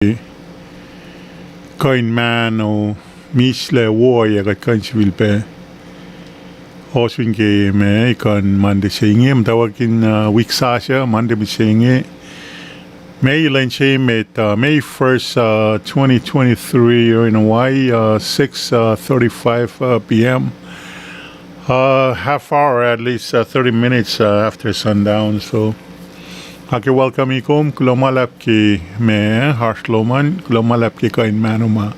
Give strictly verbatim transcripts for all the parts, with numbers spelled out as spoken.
kuh in mahno, mihslac wo ah kuht kuh in sifilpac ohsun ke ma ekuh in Monday se inge, muhtwacwacack in, uh, wik sasuc, Monday mihsenge. Meac lwen se met, uh, May first, uh, twenty twenty-three, here in Hawaii, uh, six, uh, thirty-five, uh, P M. Uh, half hour, at least, uh, thirty minutes, uh, after sundown. So, nga ke welcome-i kom, kuloh ma luhlahp ke ma, oasr lom an, kuloh ma luhlahp ke kuh in mahno ma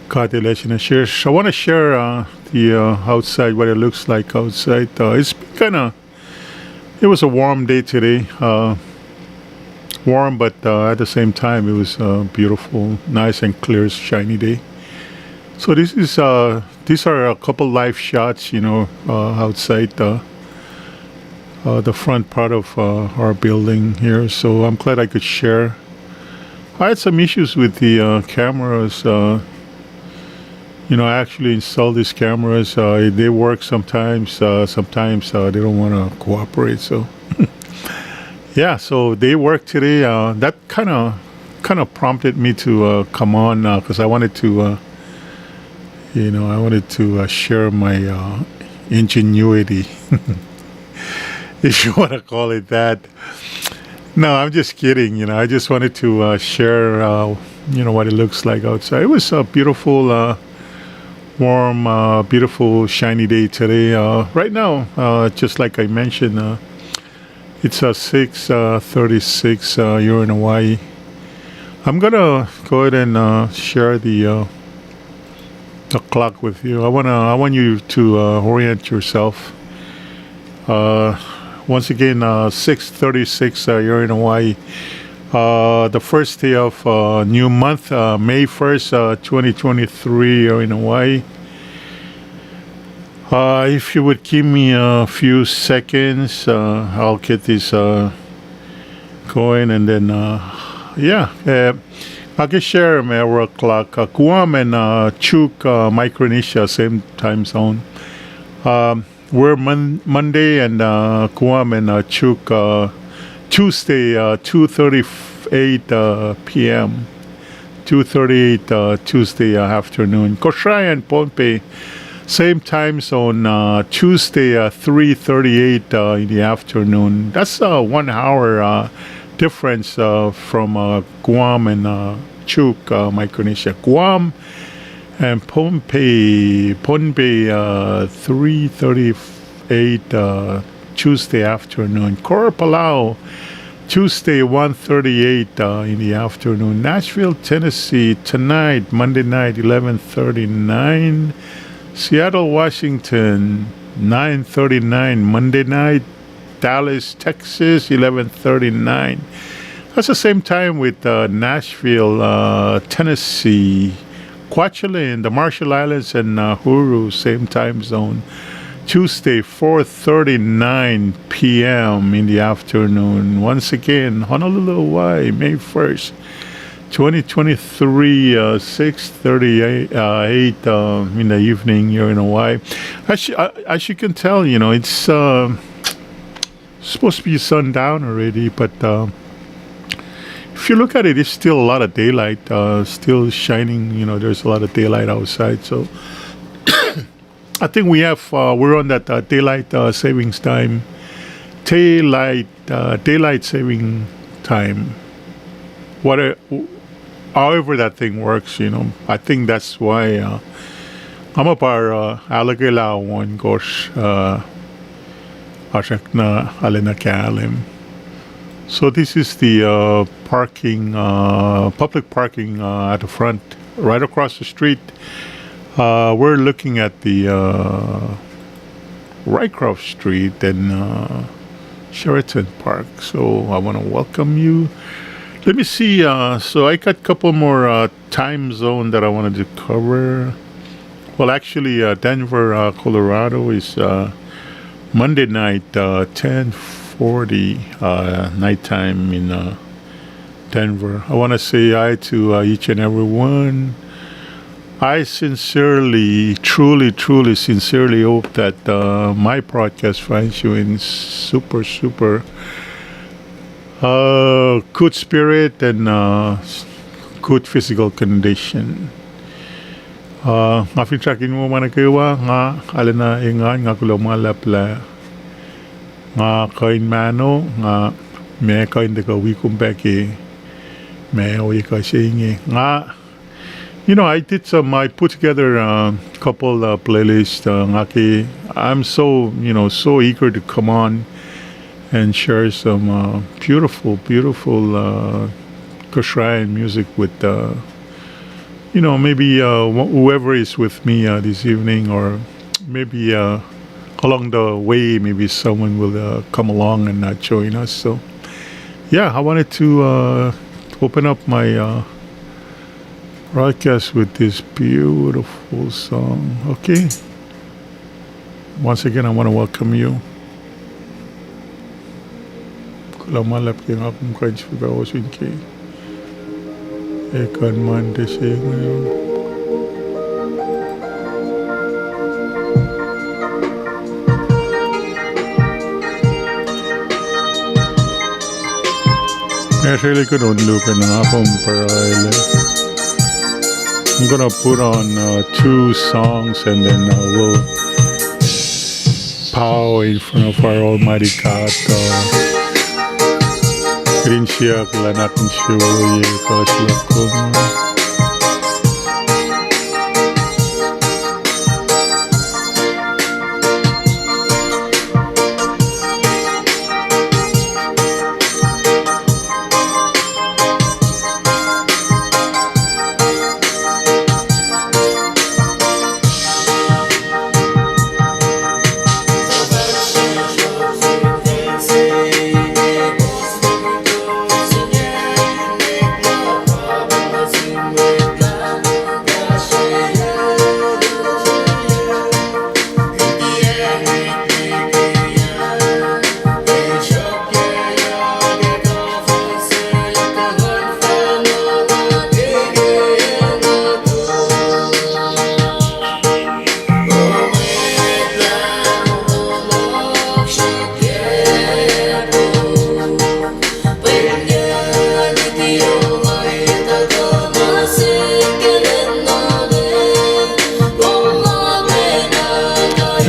God El ac sifacna share. I want to share, uh, the, uh, outside, what it looks like outside. Uh, it's been kinda, it was a warm day today. Uh, warm, but, uh, at the same time, it was a beautiful, nice and clear, shiny day. So this is, uh, these are a couple live shots, you know, uh, outside the, uh, the front part of, uh, our building here. So I'm glad I could share. I had some issues with the, uh, cameras. Uh, you know, I actually installed these cameras. Uh, they work sometimes. Uh, sometimes, uh, they don't want to cooperate. So, yeah, so they work today. Uh, that kind of kind of prompted me to, uh, come on, uh, 'cause I wanted to, uh, you know, I wanted to, uh, share my, uh, ingenuity, if you want to call it that. No, I'm just kidding. You know, I just wanted to, uh, share, uh, you know, what it looks like outside. It was a beautiful, uh, warm, uh, beautiful, shiny day today. Uh, right now, uh, just like I mentioned, uh, it's, uh, six, uh, thirty-six, uh, here in Hawaii. I'm gonna go ahead and, uh, share the, uh, the clock with you. I wanna, I want you to, uh, orient yourself. Uh, once again, uh, six thirty-six, uh, here in Hawaii. Uh, the first day of, uh, new month, uh, May first, uh, twenty twenty-three, here in Hawaii. Uh, if you would give me a few seconds, uh, I'll get this, uh, going, and then, uh, yeah, uh, I can share my work clock. Uh, Guam and, uh, Chuuk, uh, Micronesia, same time zone. Um, we're Mon- Monday and, uh, Guam and, uh, Chuuk, uh, Tuesday, uh, two thirty-eight, uh, P M. Two thirty-eight, uh, Tuesday, uh, afternoon. Koshrae and Pohnpei, same time zone, uh, Tuesday, uh, three thirty-eight, uh, in the afternoon. That's, uh, one hour, uh, difference, uh, from, uh, Guam and, uh, Chuuk, uh, Micronesia. Guam and Pohnpei, Pohnpei, uh, three thirty-eight, uh, Tuesday afternoon. Koror, Palau, Tuesday, one thirty-eight, uh, in the afternoon. Nashville, Tennessee, tonight, Monday night, eleven thirty-nine. Seattle, Washington, nine thirty-nine, Monday night. Dallas, Texas, eleven thirty-nine. That's the same time with, uh, Nashville, uh, Tennessee, Kwajalein, the Marshall Islands, and Nauru, same time zone. Tuesday, four thirty-nine P M in the afternoon. Once again, Honolulu, Hawaii, May first, twenty twenty-three, uh, six thirty-eight, uh, eight, uh, in the evening here in Hawaii. As you, uh, as you can tell, you know, it's, uh, supposed to be sundown already, but, uh, if you look at it, it's still a lot of daylight, uh, still shining. You know, there's a lot of daylight outside. So I think we have, uh, we're on that, uh, daylight, uh, savings time, daylight, uh, daylight saving time. What a, however that thing works, you know, I think that's why, uh, nga muh pa, uh, ahluhkwelah ohnkohsr, uh, oasr na arulacna kahlwem. So this is the, uh, parking, uh, public parking, uh, at the front, right across the street. Uh, we're looking at the, uh, Rycroft Street and, uh, Sheraton Park. So I want to welcome you. Let me see. Uh, so I got a couple more, uh, time zone that I wanted to cover. Well, actually, uh, Denver, uh, Colorado is, uh, Monday night, uh, ten forty, uh, nighttime in, uh, Denver. I want to say hi to, uh, each and every one. I sincerely, truly, truly, sincerely hope that, uh, my broadcast finds you in super, super, uh, good spirit and, uh, good physical condition. Uh, nga finsrak in wo ma nuh kwewa, nga arulacna engan, nga kuloh ma luhlahp lah nga kuh in mahno, nga ma kuh in tuhkuh wi kom pac ke ma ohiyac kuh se inge. Nga, you know, I did some, I put together a couple, uh, playlists, uh, nga ke, I'm so, you know, so eager to come on and share some, uh, beautiful, beautiful, uh, Kosrae music with, uh, you know, maybe, uh, wh-, whoever is with me, uh, this evening, or maybe, uh, along the way, maybe someone will, uh, come along and, uh, join us. So, yeah, I wanted to, uh, open up my, uh, broadcast with this beautiful song. Okay. Once again, I want to welcome you. Kuloh ma luhlahp ke nga kom kuh in sifilpac ohsun ke ekuh in Monday se inge. Nga srwaclah kuh in luhk an nga kom pruhe lah I'm gonna put on, uh, two songs and then, uh, we'll bow in front of our Almighty God, uh, kuht in siyuck lah nuhnak in sroye kuh siyuck kom.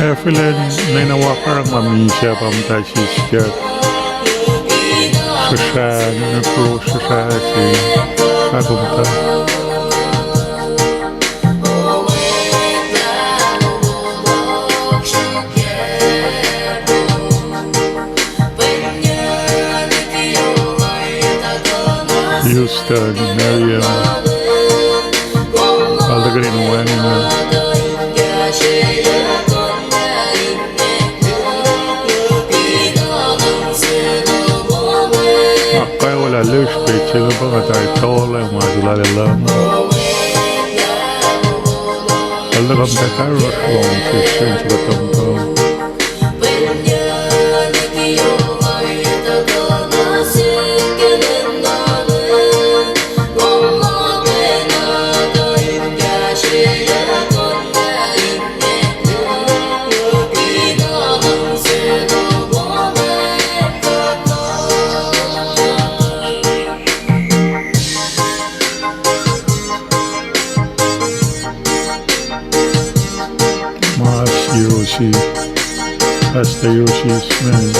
Ac fihlacna ninac wa karihngihn ma misac pa muhta sisyak. Srihsrah, ninac pruhe srihsrah se. Ahkomtah. Houston, Maryam. Altakan in wacngihn. Ahkkweye lah lihsr page se inge pa nga tari tolac ma se lal Leum. Altakan pac karuhsr lohng sesr in sifil tomtom. Mas Hiroshi, Pastor Hiroshi Smith.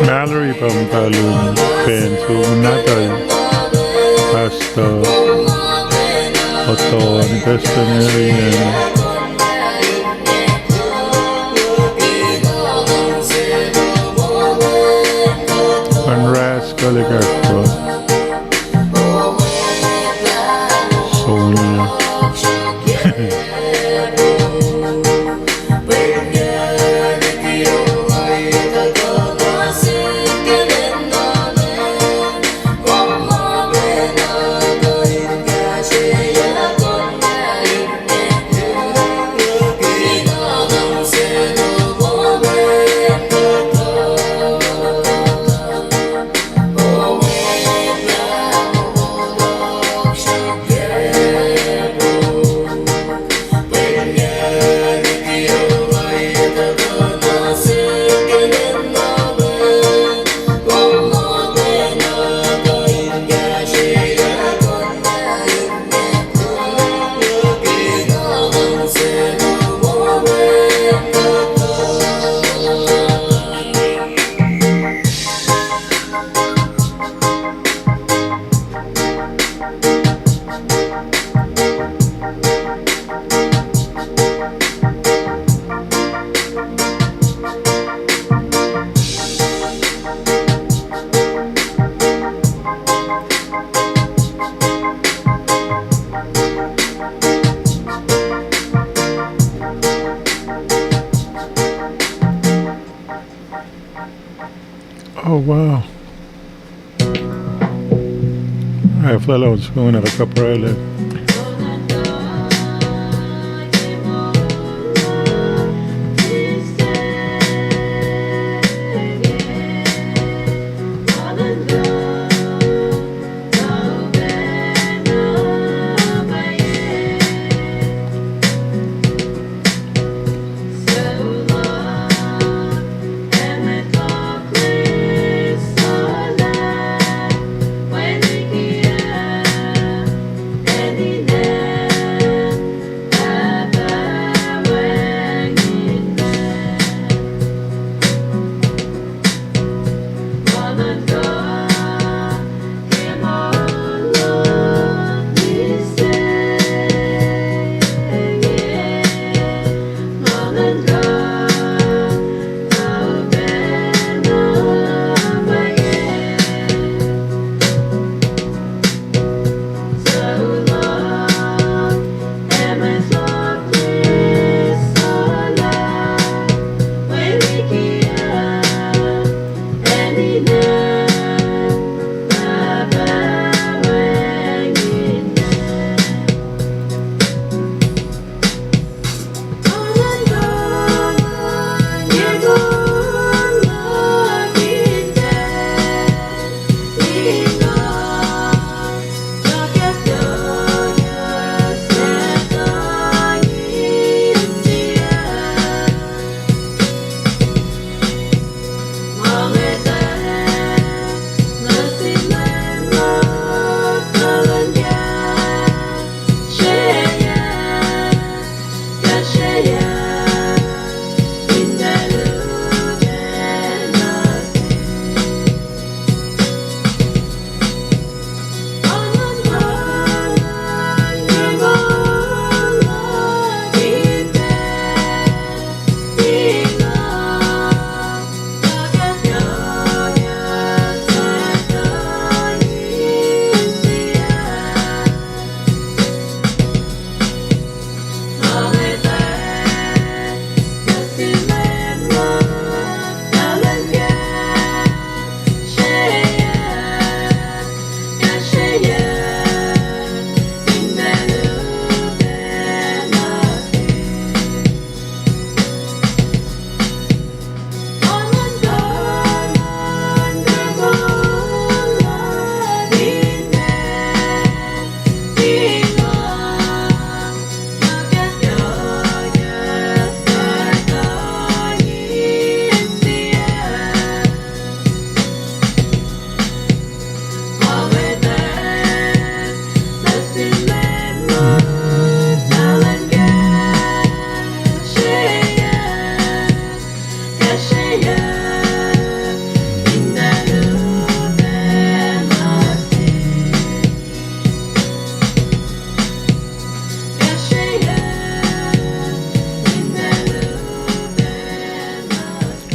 Mallory pa muhta lun band se, muhnahs Pastor Otto and Pastor Mary and Oh, wow. Ac fuhlwaclos, wacngihn kuht fah pruhelah.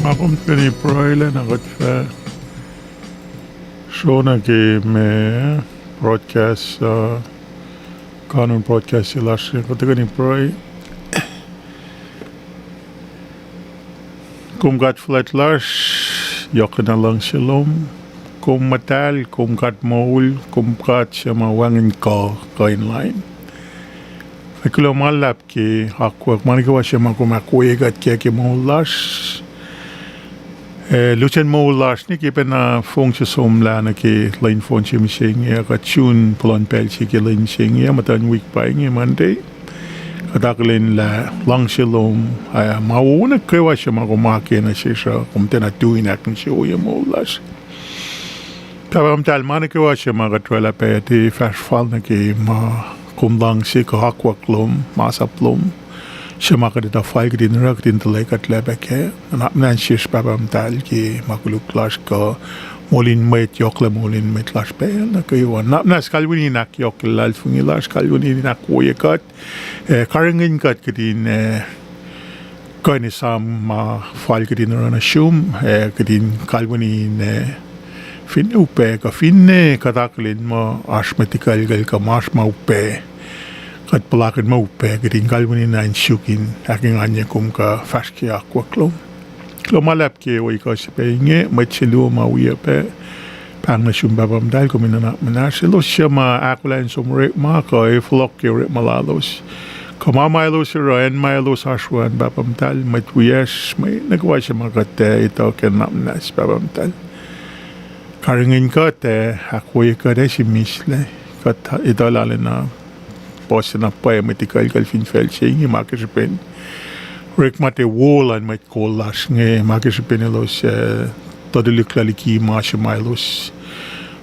Nga kom tuhkweni pruhelah na kuht fah srona ke me broadcast, uh, kanun broadcast se lasr, kuht tuhkweni pruhe. Kom God fuhlwact lasr, yohk na luhngse lom. Kom muhtahl, kom God moul, kom God se ma wacngihn kuh, kuh in lain. Ac kuloh ma luhlahp ke akwuck ma nuh kwewa se ma kom ahkwoye kuht ke, ke moul lasr. Eh, lusen moul lasr inge ke pacna fong se somlah nuh ke lwen fon se mihsenge, kuht sun puhlan pacl se ke lwen mihsenge, muhtuhn wik pa inge Monday. Kuht akihlen lah luhngse lom, ah, ma wo nuh kwewa se ma kom akena sesr uh, kom tiacna tui in ahkinsewowoye moul lasr. Pahpah muhtahl, ma nuh kwewa se ma kuht oraclah pac, tiac fahsr fal nuh ke ma kom luhngse kuh akwuck lom, masap lom, se ma kuht etuh fal kuht in oruh, kuht in tuhlac kuhtlac pac kac. Na muhnahn sesr Pahpah muhtahl ke ma koluk lasr kuh moul in mwet, yohklac moul in mwet lasr pacl nuh kwewa. Na muhnahs kalweni in ahkyohkye luhlahlfongi lasr, kalweni in ahkwoye kuht, eh, karihngihn kuht kuht in, eh, kuh in esam ma fal kuht in oruh nuh sum, ac kuht in kalweni in, eh, finne upac kuh finne kuht akihlen muh oasr mwet ikuclkucl kuh ma oasr ma upac, kuht puhlakihn ma upac, kuht in kalweni na in suk in ahkenganye kom kuh fahsr ke akwuck lom. Kuloh ma luhlahp ke wi kuh se pac inge, mwet se luo ma wi pac. Pahng nuh sum Pahpah Muhtahl, kom in nuhnak muhnahs. Elos suc ma ahkolah in som orekma kuh ac fohlohk ke orekma lalos, kuh ma ma elos oruh, acn ma elos oasr we an, Pahpah Muhtahl, mwet wiyacsr, mwe nuh kwewa se ma kuht ac etuh ke nuhnak muhnahs, Pahpah Muhtahl. Karihngihn kuht ac ahkwoye kuht ac sie mihslac. Kuht etuh lal na puhs na pwacye mwet ikuclkucl fin facl se inge ma ke srihpen orekma tiac wo luhn mwet kol lasr inge, ma ke srihpen elos, eh, tuhlihk liki ma se ma elos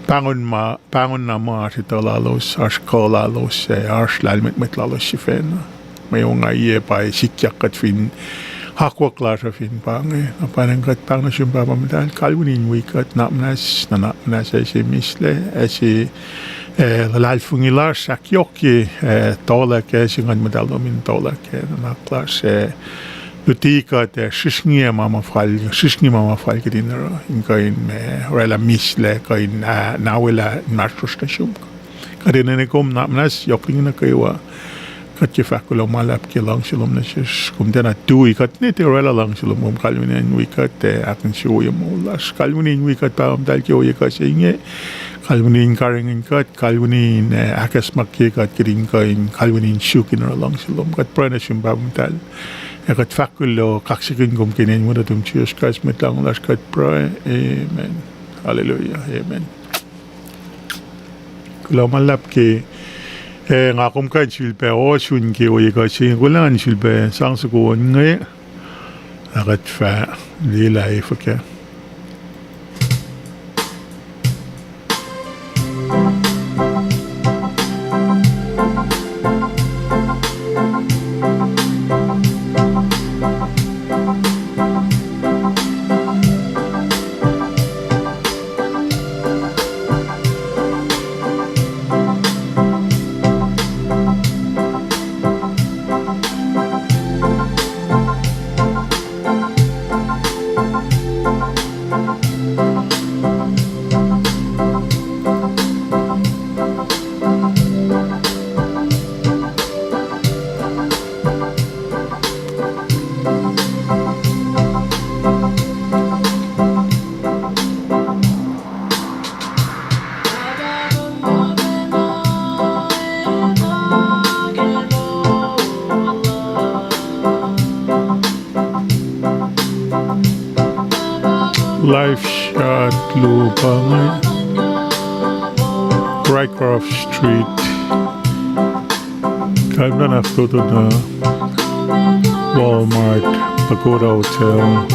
pahngon ma, pahngon na ma oasr etuh lalos, oasr kuh lalos, ac oasr lahlmwetmwet lalos sifacna. Mwe ongaiyac pa sikyak kuht fin akwuck lasr uh fin pa inge. Na pwacnwacng kuht pahng nuh sum Pahpah Muhtahl, kalweni in wi kuht, nuhnak muhnahs, nuhnak muhnahs ac sie mihslac, ac sie, eh, luhlahlfongi lasr ahkyohkye, eh, tohlak ac sie Nguhn Muhtahl lom in tohlak ac nuhnak lasr, eh, luti kuht ac srihsrngi ma ma fal, srihsrngi ma ma fal kuht in oruh, in kuh in, eh, oraclah mihslac, kuh in, ah, nawelah inmahsrlosr nuh sum. Kuht enenuh kom, nuhnak muhnahs yohk liki nuh kwewa. Kuht ke fahk kuloh ma luhlahp ke luhngse lom nuh sesr. Kom tiacna tui kuht ne tiac oraclah luhngse lom, kom kalweni in wi kuht ac ahkinsewowoye moul lasr. Kalweni in wi kuht Pahpah Muhtahl ke ohiyac kuh se inge. Kalweni in karihngihn kuht, kalweni in, eh, ahkacsmakiye kuht, kuht in kuh in kalweni in suk in oruh luhngse lom. Kuht pruhe nuh sum Pahpah Muhtahl, ac kuht fahk kuloh, kaksakihn kom ke inen Wen nuhtum Jisus Kraist, Mwet Lahngo lasr, kuht pruhe. Amen. Hallelujah. Amen. Kuloh ma luhlahp ke, eh, nga kom kuh in sulpac ohsun ke ohiyac kuh se inge, kuloh in sulpac sang soko on inge, na kuht fah liyelah efuh kac. Live shot luo pa inge, Rycroft Street, kalmac na fototo nuh Walmart, Pagoda Hotel.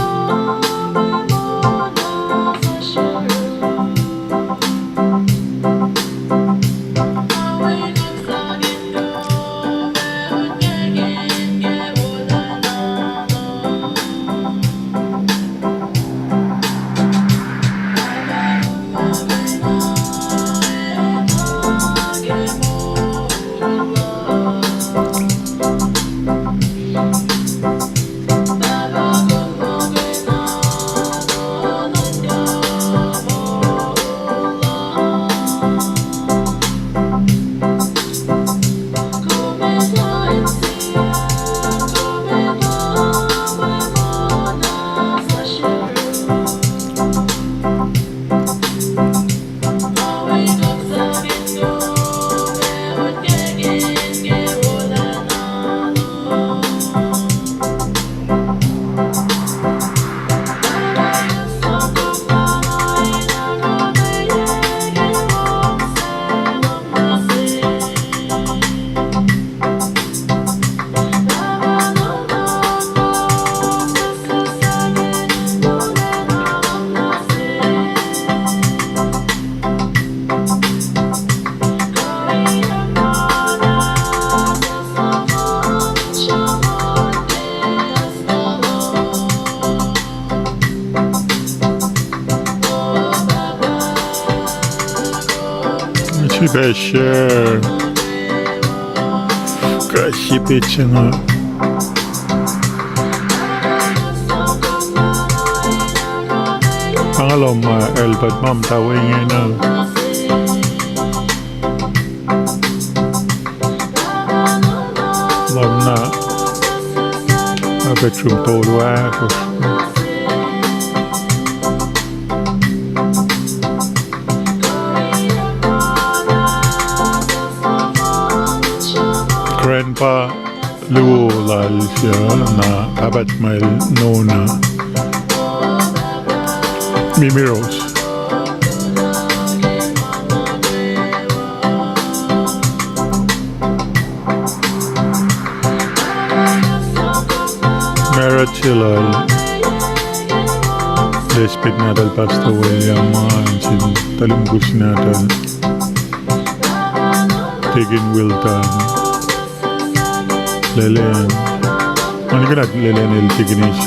Srihpac share kuh srihpac se inge. Angalom ma el pat ma muhta we inge na. Lom na, a bedroom tolu ahkosr. Sahflah na Pahpah Mel Nona Mimiros. Marriage lal Lesbeth nahtuhl Pastor William, ma sin tuhlihk mukul se nahtuhl Deacon Wilton. Lelen. Nga nikena Lelen el Deaconess.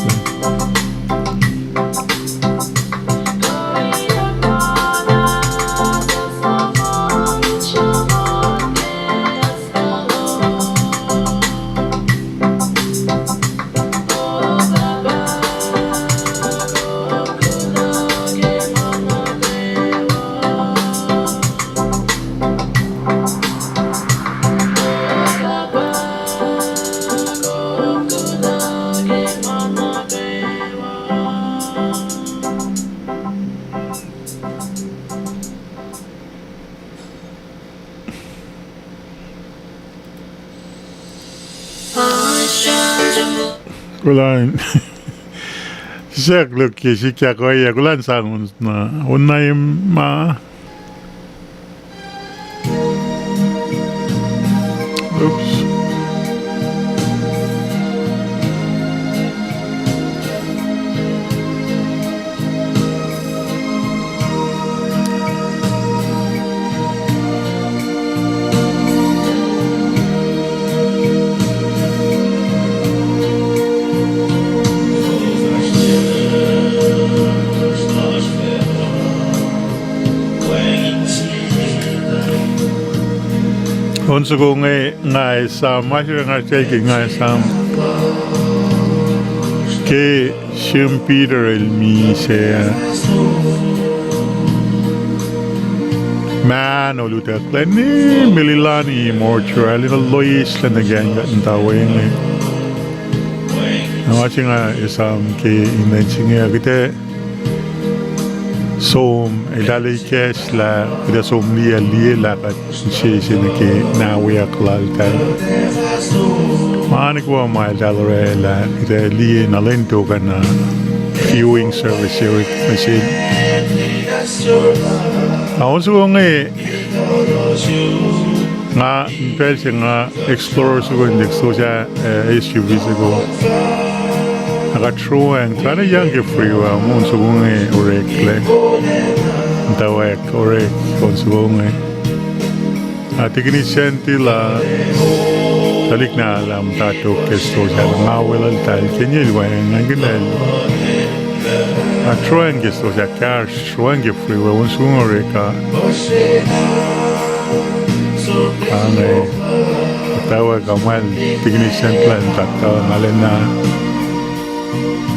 Kulan. Sisek luk ke sikyak ohiyac, kulan sang on na, on na im ma. Oops. On soko inge nga esam, ma srihke nga srihke nga esam ke Sim Peter el misac, mahno lutaclacni Mililani mortuary, el loeslac nuh ke an kuht muhta we inge. Na ma se nga esam ke inen se inge, kuht ac som, eltahl ikacslah, kuht ac som liye, liye lah kuht insese nuh ke nahweyuck laltahl. Ma nuh kwewa ma eltahl orwaclah, kuht ac liye na lwen tok ah na viewing service se orekma se. Na on soko inge, nga, pacl se nga explore soko in explore ah, eh, S U V soko. Na kuht sruang, tuh na yang ke freeway, on soko inge oreklac. Muhtwacwacack orek on soko inge. Na Deaconess Santi la, tuhlihk nahtuhl ah muhta tok ke store sacl, nga weluhltahl ke niyacl wacngihn ngan kihnacl. Na sruang ke store sacl, kahsr sruang ke freeway, on soko inge orek ah. Ange, muhtwacwacack ah muh Deaconess Santi la in tuhkuh, nga lwen ah.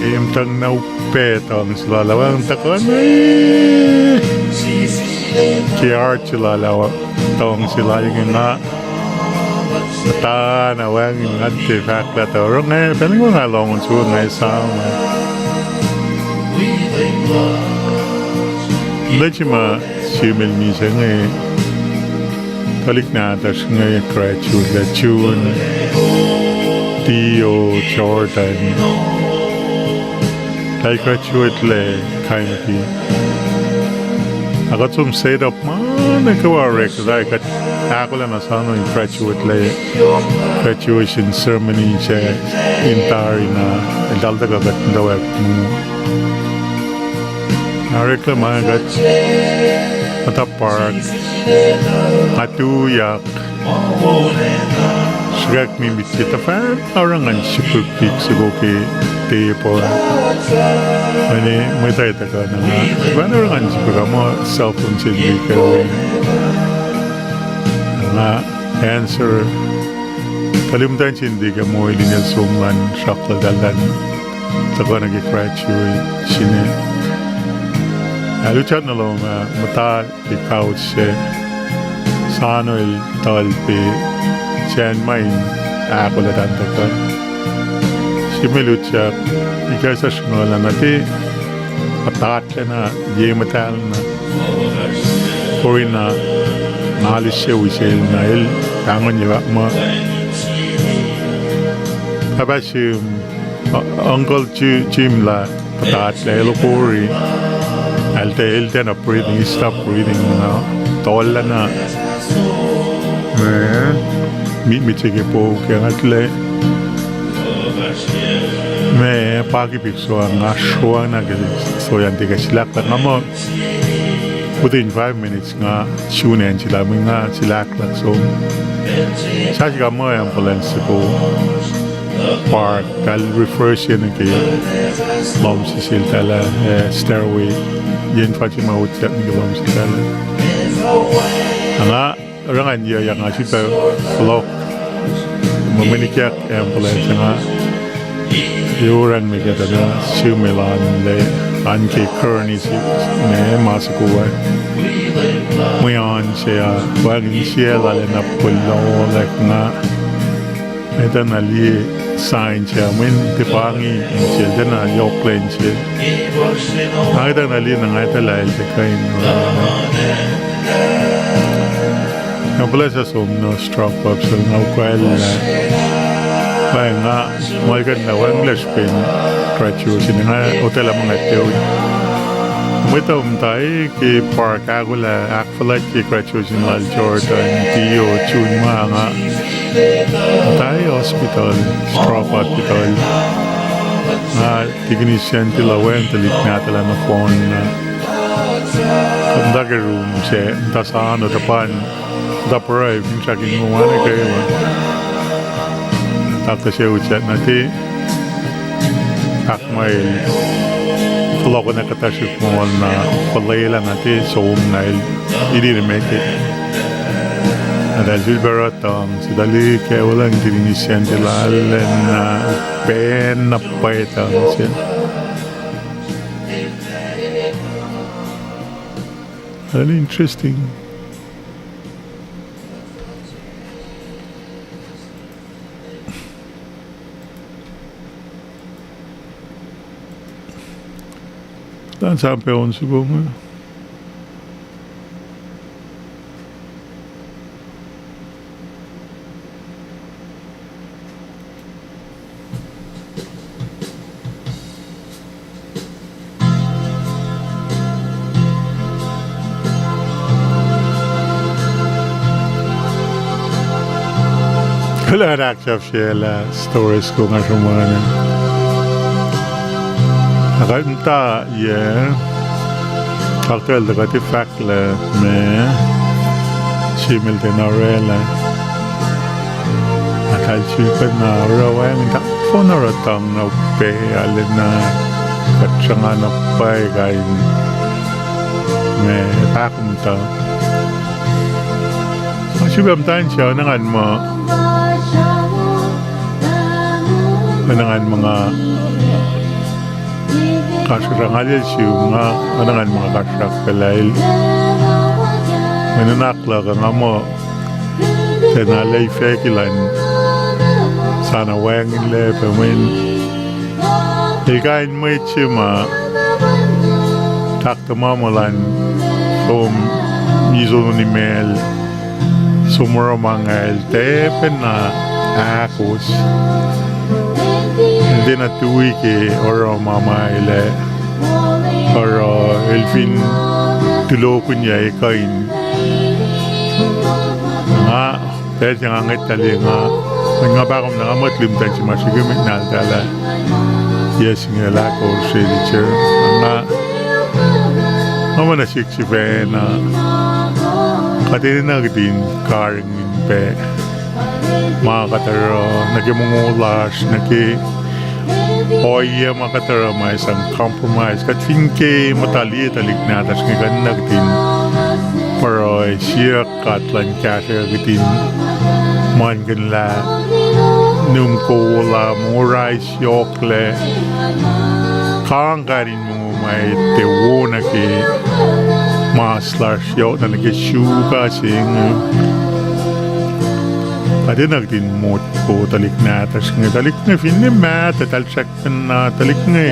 E muhtuhn na upac tuhng se lal ah, wacngihn tuhkuh na ke heart se lal ah, tuhng se lal inge nga. Muhtana wacngihn, nga tiac fahk lah tuh oruh inge, pacl inge nga lohng on soko nga esam. Lwelah ma Sim el misac inge, tuhlihk nahtuhsr inge graduate lah June, Theo, Jordan. Eltahl graduate lah kain ki. Na kuht som set up ma nuh kwewa orek, kuht ahkolah na soano in graduate lah graduation ceremony se in tari na eltahl tuhkuh kuht muhtwacwacack. Na oreklac ma kuht muhta park, nga tuyak, srihkwack me met ke tuhfahna oruh ngan sipuk pik soko ke table. Mani mwet ah tuhkuh na nga, tuhfahna oruh ngan sipuk ah muh cell phone se liki ah. Nga answer. Tuhlihk muhtwacn se in tiac ke moul in el som lan sruhk lal, lal an tuhkuh nuh ke graduation ah. Alu chat nuh lom ah, muhta ke couch se, soano el tuhlac, sacn ma in ahkolah tuh tuhkuh. Sim el utyak, ikacsr sruhnguhl ah, na tiac muhtahlacna ye muhtahl na. Kori na, nga lihsye wisel na el pahngonyuck muh Pahpah Jim, uh, Uncle Ji-, Jim lah puhtatlac, el okori. El tiac, el tiacna breathing, he stopped breathing, uh, tollah na. Eh, mitmit se ke pouk ah, nga tilac. Ma, paki pik soa nga sroang na ke soyan tiac ke silahklahk. Nga muh within five minutes nga sun acn sila, mwe nga silahklahk som. Sasuc ka muh ambulance soko park, tal refer se nuh ke lohm sesel talah, eh, stairway. Yen fasi ma utyak nuh ke lohm sesel talah. Nga oruh ngan yac, yac nga sita fohlohk. Mwe, mwe nikyak ambulance nga. Yorang me ke tuh na, sum elan le, an ke gurney se, ma, ma soko ah. Mwe an se ah, wacngihn sie lal ah na puhlohlak nga. Etuh na liye sign se ah, mweyen tiac pa inge insel, tiacna yohk lah insel. Nga etuh na liye na nga etuh lah el tiac kuh in Nga puhla sa som nuh Stroop Pub sel nga ukwacllah. Pa nga, ma kuh in na wacngihnlac srihpen graduation nga otwelah ma nga tiac. Mwet uh muhta ke park ahkolah ahkfuhlwactye graduation lal Jordan, Theo, June ma nga muhta hospital, Stroop Hospital. Nga tikinis sacn tilac wacng tuhlihk nahtuhl ah nohfohn na. Muhta ke room se, muhta sano tuh pa in, muhta pruhe, finsrak in muh ma nuh kwewa. Taktuh se utyak nuh te, ahkmahl, fohlohkohnna kuhtuh srihk moul na, fuhlwelah nuh te som na el, he didn't make it. Na eltahl sulpac oruh tuhng se, tuhlihk ah, wacngihn tikinis sacn tilac lacna, upac na pwacye tuhng se. An interesting. Talan sahp on soko inge. Kuloh na ahksahfyelah story soko nga sruhmuhn. Ac kuht muhta yac, Doctor el tuh kuht fahk lah ma, Jim el tiacna orwaclah. Eltahl sulpac na oruh wacngihn, tahkfohn oruh tuhng na upac, arulacna kuht sruhnga na pwacye kain, ma, pahkomuhta. Nga sifilpac muhta in se oacna ngan muh, oacna ngan muh nga kasrkuhsrak, nga lel sum, nga oacna ngan muh nga kasrkuhsrak pacl ah el, mwe nuhnak luhk uh nga muh tiacna laifac ke lwen sana wacngihnlac pac mweyen el kain mwet se ma taktuh ma muh elan som, miso nunimacl, som oruh ma nga el tiac pacna ahkos. El tiacna tui ke oruh ma ma el ac oruh el fin tulohkihnyac kuh in. Nga, pacl se nga ngwet tuh liye nga, mweyen nga pahkomuhta nga mwet lihmtacn se ma srihke met naltahl ah, yac singucul ahkosr se litsir. Nga, nga muh nuh sihk sifacna, kuht enenuh kihtin karihngihn pac ma kuht oruh nuh ke mongo lasr, nuh ke ohiyac ma kuht oruh ma sang compromise. Kuht fin ke muhta liye tuhlihk nahtuhsr inge, kuht enenuh kihtin pruhe, siyuck God luhn kahsruh, kihtin muhlkuhnlah, nuhm kola, morais yohklac, kang kain in mongo ma tiac wo nuh ke mas lasr yohk na nuh ke suka se inge. Kuht enenuh kihtin motko tuhlihk nahtuhsr inge. Tuhlihk inge finne mahtuh, eltahl srackna, tuhlihk inge,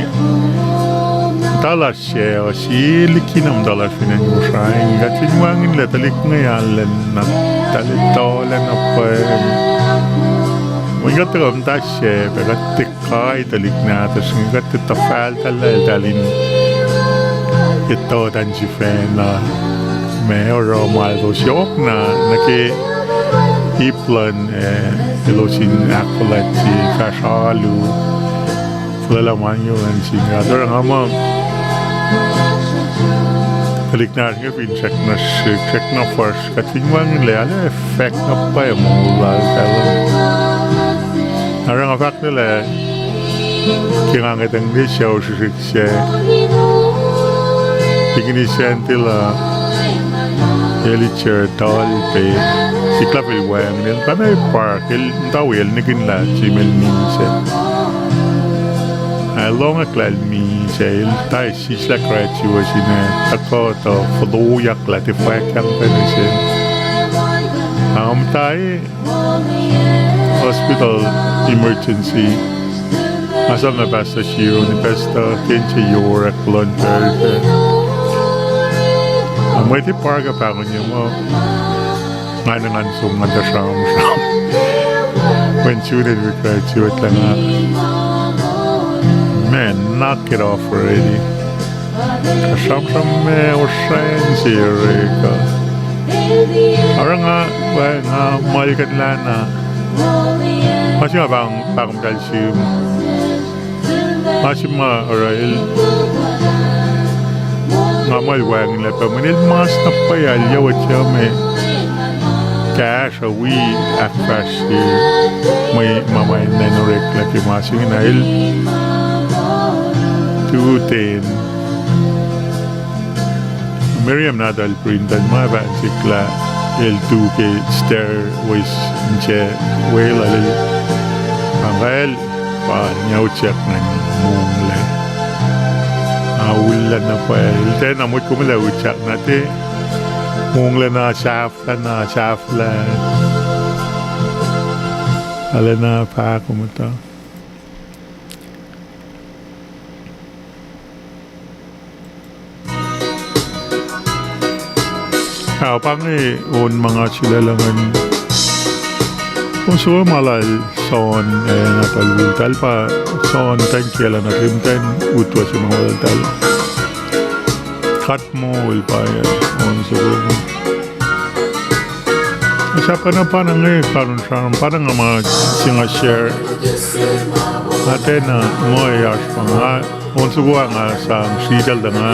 muhta lasr suc, sie liki na muhta lasr fin acn Kosrae inge. Kuht fin wacngihnlac tuhlihk inge, arulacna, eltahl etuh lah na pwacye. Mweyen kuht tuhkuh muhta se pac kuht tiac kai tuhlihk nahtuhsr inge, kuht tiac tuhfahlah eltahl in etuh tah sifacna ma oruh ma elos yohkna nuh ke ip luhn, eh, elos in ahkfuhlwactye fahsr alu, fuhlwelah ma inge wen sin God. Oruh nga muh tuhlihk nahtuhsr inge fin srackna srihk, srackna fuhsr, kuht fin wacngihnlac, arlac fahk na pwacye moul lal pacl uh. Na oruh nga fahk lah ke nga ngetang ne sucu srihsrihk se, Tikinis Antil uh, el icer tuhl pac, sikla el wacngihn, el pa na park, el muhta wi el nikihnlah Jim el misac. Na el lohngak lah el misac, el tuh sislah graduation se inge, tuhkuh tuh fohlohyak lah tiac fwackyang pac nuh sel. Na muhta hospital emergency, nga esam lah Pastor Shiro, na Pastor Kenche Yorek, London, na mwet park ah pahngon ye muh, nga na ngan som ngan tuh sramsram. When June el graduate lah nga, man, knock it off already. Kuh sramsram ma osran se orek uh. Oruh nga, nga muhlkuhnlah na, ma se nga pahng, pahng muhtahl sum. Ma se ma oruh el, nga muh el wacngihnlac pac, mweyen el mas na pwacye, el yohk tiac me kahsruh wi ahkfahsrye mwe ma ma enenuh oreklac ke ma se inge, na el tu ten. Miriam nahtuhl Brinton ma fah sikla, el tu ke stairway se inse, weluhl el, angel pa nyautyak ngan monglac. Nga ullac na pwacye, el tiacna mwet kom lah utyak na tiac monglac na sahflah na sahflah. Arulacna fahk kom muhta. Ao, pa inge on ma nga sulaclah ingacn. On soko ma lal John, eh, nahtuhl Will, eltahl pa John, muhtwacn kiyacl, na ke muhtwacn utwe se ma eltahl. Kuht moul pa, eh, on soko. Sahp na pa na inge, pa na sram, pa na nga ma se nga share. Nga tiacna muh oasr pa nga, on soko nga sang sritacl tuh nga,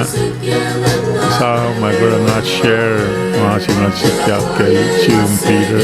sa ma kuh nga share, ma se nga sikyak kacl Jim Peter.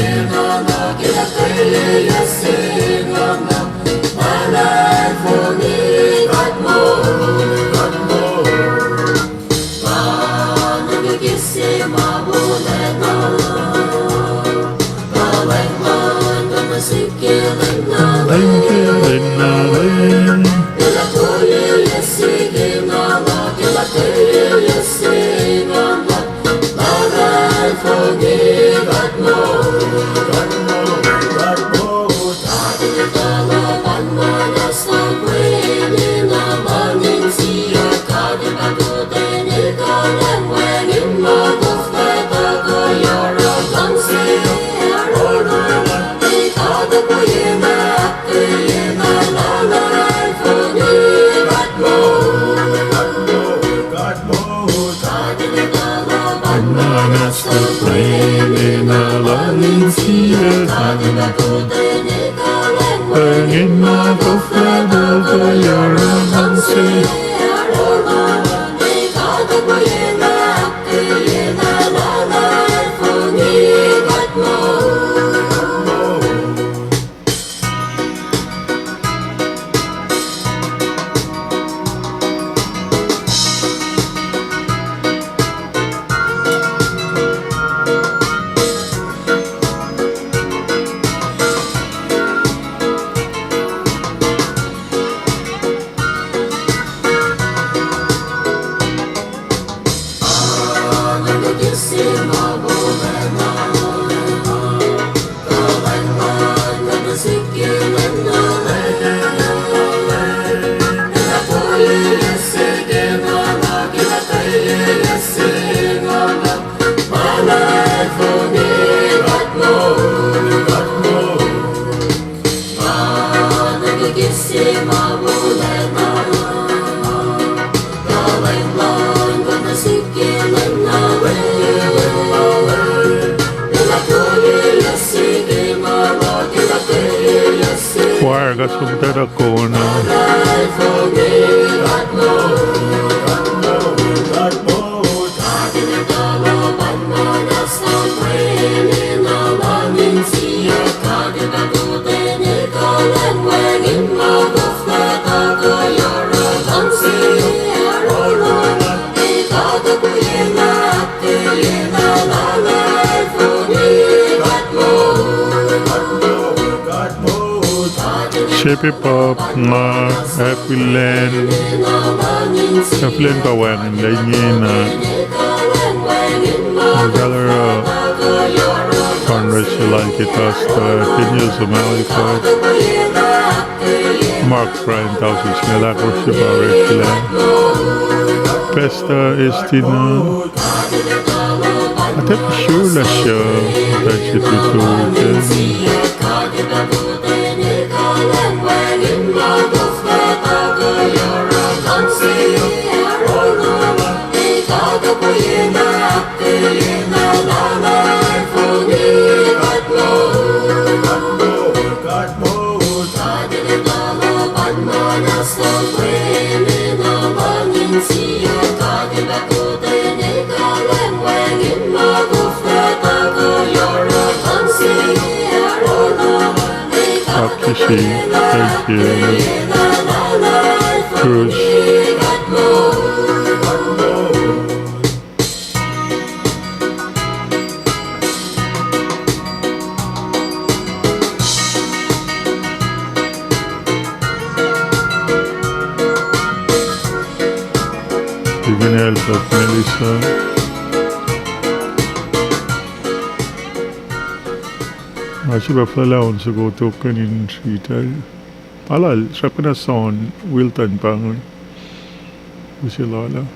Som tana kona. Shepe pap nga, akihlen, akihlen pa wacngihnlac ingena. Nga kahlwem Conrad se lal ke Tusta, Daniel Zamali kuht, Mark Brian Tausi, singucul ahkosr se pa oreklac. Pastor Estina, atep sula sho, ta se tutu, Akisi, thank you. Chris. Deacon Elbert, Melissa. Nga sifilpac fuhlwelah on soko token in sritacl. Alal, srackna Son Wilton pa inge. Use lal ah.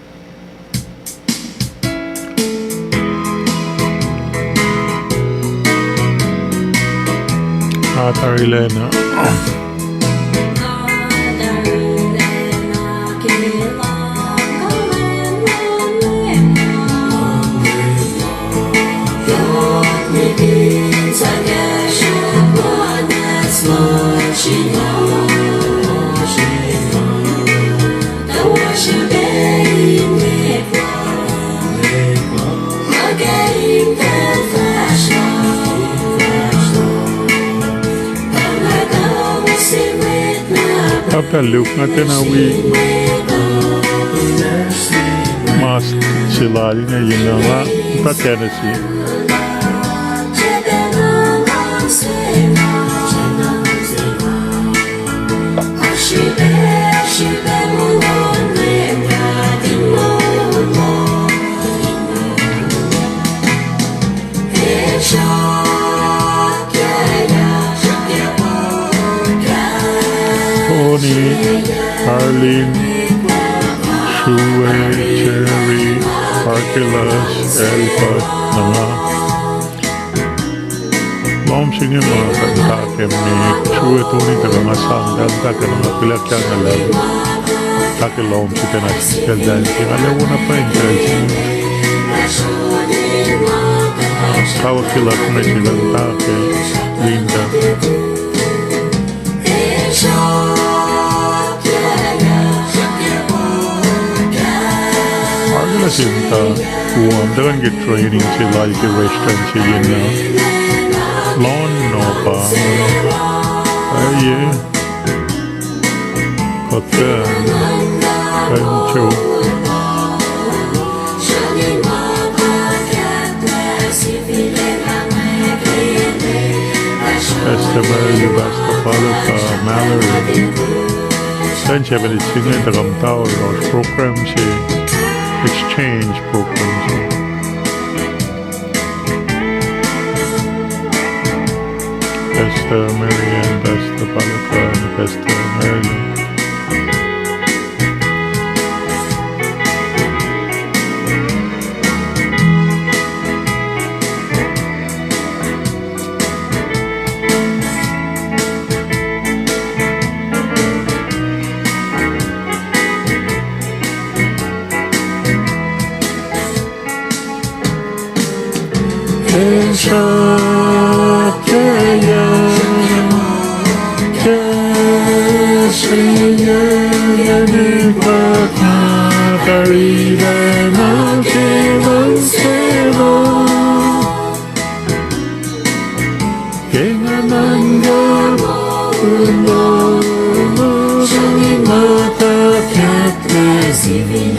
Atarilacna. Pahpah Luke, nga tiacna wi mas se lal inge, you know, nga pa Tennessee. Tony, Arlene, Sue, Jerry, Archelaus, Elbert, na nga. Lohm se inge ma kuht in tahkeni, Sue, Tony, tuhkuh nga sang, tahkeni nga kihlackyang lah tahkeni lohm se pacna sisacl, tahkeni nga lewona pain pacl se. Kawuck ke luhk inge se lah tahkeni Linda. Arlac nuh sin tuh, u, am tuhkuh ke training se lal ke Western se yen na. Lon no pa. Aye. Kuhtuh. Thank you. Pastor Mary, Pastor Paluka, Mallory. Thank you, Evangelist Singer, tuh kom taulos program se, exchange program se. Pastor Mary Ann, Pastor Paluka, Pastor Mary. Ke nga nuhnkuh Lal, srongin ma tuh kahklah sifil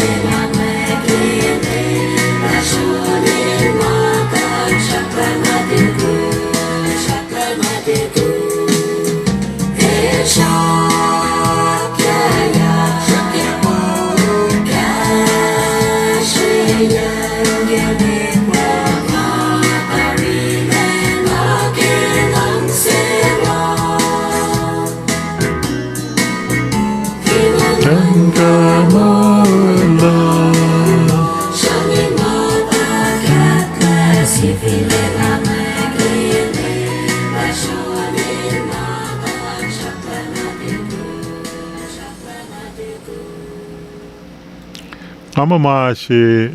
Nga muh ma se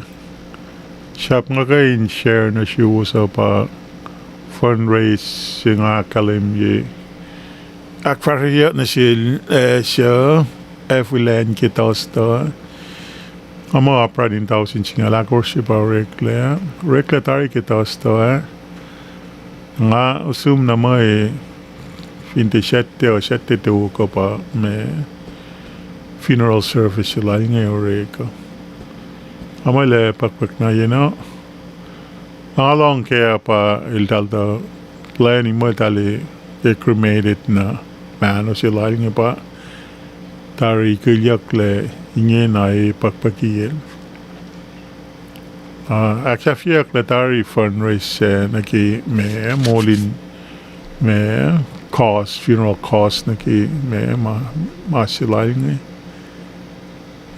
sahp nga kuh in share nuh suwos uh pa fundraise se nga ahkkahlwemye. Ahkfahsryeyuck nuh sel, eh, suc, eh, Efilan ke Thursday. Nga muh apkuhran in tausin singucul ahkosr se pa oreklac. Oreklac tari ke Thursday, eh. Nga usum na muh, eh, fin tiac Saturday uh, Saturday tok uh pa ma funeral service se lal inge orek uh. Nga muh lah puhkpuhk na yen uh. Nga lohng ke pa eltahl tuh plwacn in muh eltahl ac cremated na mahno se lal inge pa tari kihlyucklac ingena ac puhkpuhkiyacl. Ah, ahksahfyeyuck lah tari fundraise, eh, nuh ke ma moul in ma cost, funeral cost nuh ke ma, ma, ma se lal inge.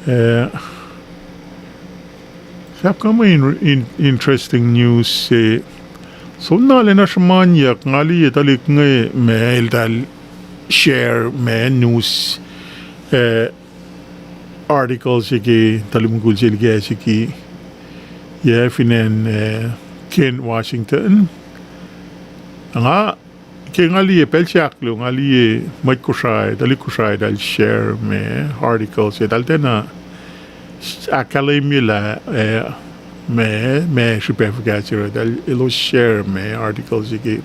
Eh, sahp kuh mwe in-, in-, interesting news se. Som na lwelah sruhmuhnyuck, nga liye tuhlihk inge ma eltahl share ma news, eh, article se ke tuhlihk mukul se liki, siki, yac, fin acn, eh, Kent, Washington. Nga, ke nga liye pacl se ahkluo, nga liye mwet Kosrae, tuhlihk Kosrae eltahl share ma article se, eltahl tiacna ahkkahlwemye lah, eh, ma, ma srihpac fuhkah se oruh eltahl elos share ma article se ke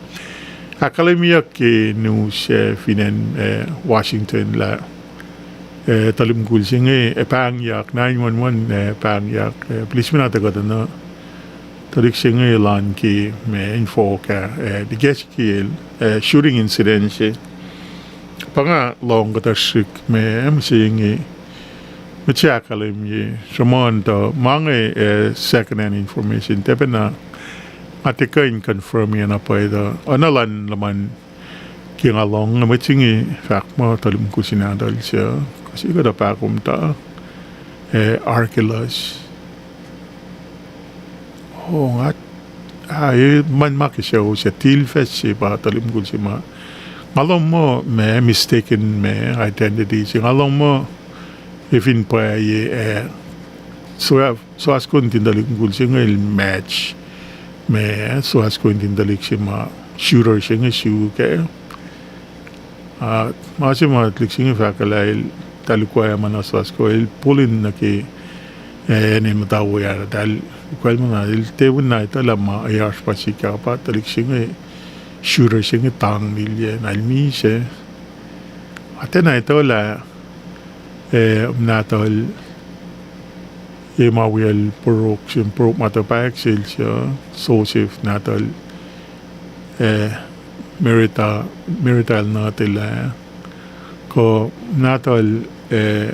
ahkkahlwemyeyuck ke news, eh, fin acn, eh, Washington lah, eh, tuhlihk mukul se inge, eh, pahngyak, nine one one, eh, pahngyak, eh, policeman ah tuhkuh tuh na tuhlihk se inge elan ke ma infohk ah, eh, liki siki el, eh, shooting incident se. Pa nga lohng kuhtuh srihk ma mihsenge, mwet se ahkkahlwemye, sruhmuhn tuh ma inge, eh, second hand information, tiac pacna nga tiac kuh in confirm-ye na pwacye tuh oacna luhn luhman ke nga lohng inge, mwet se inge fahk muh tuhlihk mukul se nahtuhl se, kuh se kuhtuh pahkomtac, eh, Archelaus. O, nga, ah, e, man ma ke sucu se, Tilfas se pa tuhlihk mukul se ma. Nga lohng muh ma mistaken ma identity se. Nga lohng muh e fin pwacye, eh, suas-, suaskon tin tuhlihk mukul se inge el match ma suaskon tin tuhlihk se ma shooter se inge suk ah. Ah, ma se ma tuhlihk se inge fahk lah el, eltahl ukwe ma na suaskon, el pull in nuh ke, eh, acn muhta we ah, eltahl ukwe ma na, el tiac win na etuh lah ma e oasr pa sikyak pa tuhlihk se inge, shooter se inge tanglilyac, na el misac. Atacna etuh lah, eh, nahtuhl, e ma wiyacl purok, sin purok ma tuh pahyuck sel se, Joseph nahtuhl, eh, Merita, Merita el nuhtilah. Kuh nahtuhl, eh,